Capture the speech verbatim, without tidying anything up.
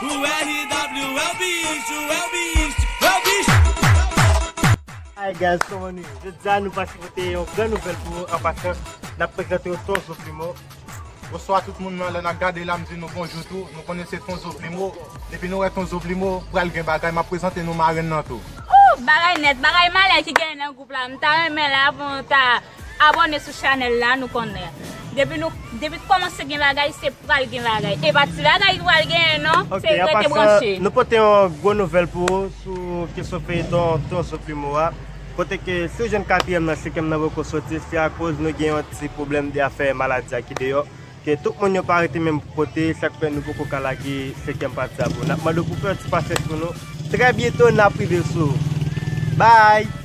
Ou R E W, é o bicho, é o bicho, é o bicho. Hi guys, kòman nou ye? Jodi a nou pase pote yon gran nouvèl pou ou. An pasan, n ap prezante w Tonzo Plimo. Bonswa tout moun nan, lè n ap gade la m di nou bonjou tou. Nou konnen se Tonzo Plimo. Depi nou wè Tonzo Plimo, pral gen bagay, m ap prezante nou marenn nan tou. Oh, bagay nèt, bagay malè ki genyen nan gwoup la. M ta renmen la pou nou ta abòne sou chanèl la, nou konnen. Depi nou depi kòmanse gen bagay, se pral gen bagay. E pa ti bagay ki pral genyen non. Ok, Se an rete pasan, branche. Nou pote yon gwo nouvèl pou ou sou kesyon feyiton Tonzo Plimo a. Kote ke si w jwenn katriyèm nan, senkyèm nan poko soti, se akoz nou gen yon ti pwoblèm de afè maladi a ki deyò. Ke tout moun yo pa rete menm kote, sa k fè nou poko ka lage senkyèm pati a pou ou. N ap mande w pou fè yon ti pasyans pou nou. Trè byento n ap rive sou ou. Bye!